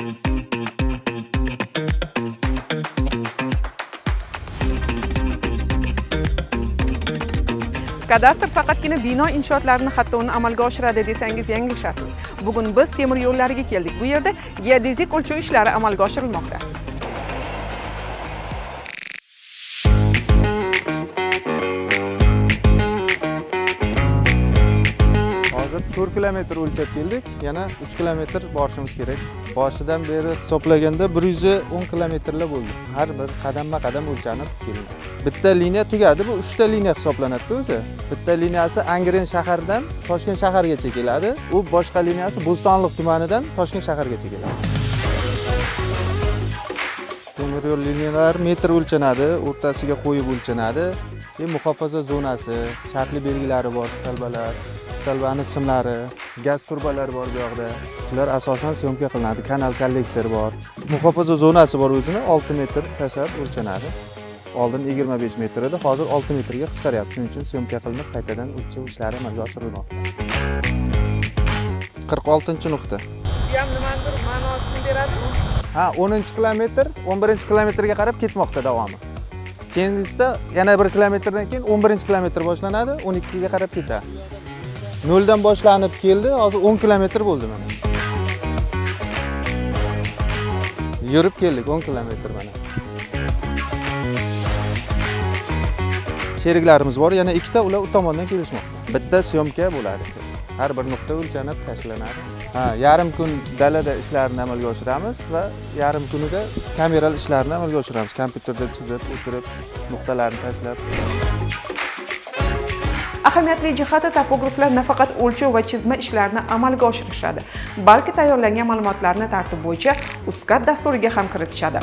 Kadastr faqatgina bino inshootlarini xatlovini amalga oshiradi desangiz, yanglishasiz. Bugun biz temir yo'llariga keldik. Bu yerda geodezik o'lchov ishlari amalga oshirilmoqda. Hozir 4 kilometr o'lchab keldik, yana 3 kilometr borishimiz kerak. Boshidan beri hisoblaganda 110 kilometrlar bo'ldi. Har bir qadamma qadam o'lchanib kelinadi. Bitta liniya tugadi, bu 3 ta liniya hisoblanadi o'zi. Bitta liniyasi Angren shaharidan Toshkent shaharigacha keladi. U boshqa liniyasi Bo'stonliq tumanidan Toshkent shaharigacha keladi. Temir yo'l liniyalari metr o'lchanadi, o'rtasiga qo'yib o'lchanadi. Keyin muhofaza zonasi, shartli belgilari bor, столба lar, столба ni simlari, gaz trubalari bor bu yoqda. Shular asosan съёмка qilinadi. Kanal kollektor bor. Muhofaza zonasi bor, o'zini 6 metr tashlab o'lchanadi. Oldin 25 metr edi, hozir 6 metrga qisqaryapti. Shuning uchun съёмка qilinib, qaytadan o'lchov ishlari amalga oshirilmoqda. 46-nuqta. Bu ham nimanidir ma'nosini beradimi? Ha, 10 kilometr, 11 kilometrga qarab ketmoqda davomi. Keyingisida yana 1 kilometrdan keyin 11 kilometr boshlanadi, 12 ga qarab ketadi. Noldan boshlanib keldi, hozir 10 kilometr bo'ldi mana. Yurib keldik 10 kilometr mana. Sheriklarimiz bor, yana ikkita, ular u tomondan kelishmoqda. Bitta съёмка bo'ladi. Har bir nuqta o'lchanib tashlanadi. Ha, yarim kun dalada ishlarni amalga oshiramiz va yarim kunida kameral ishlarni amalga oshiramiz. Kompyuterda chizib, o'tirib, nuqtalarni tashlab. Ahamiyatli jihati, topograflar nafaqat o'lchov va chizma ishlarini amalga oshirishadi, balki tayyorlangan ma'lumotlarni tartib bo'yicha UZCAD dasturiga ham kiritishadi.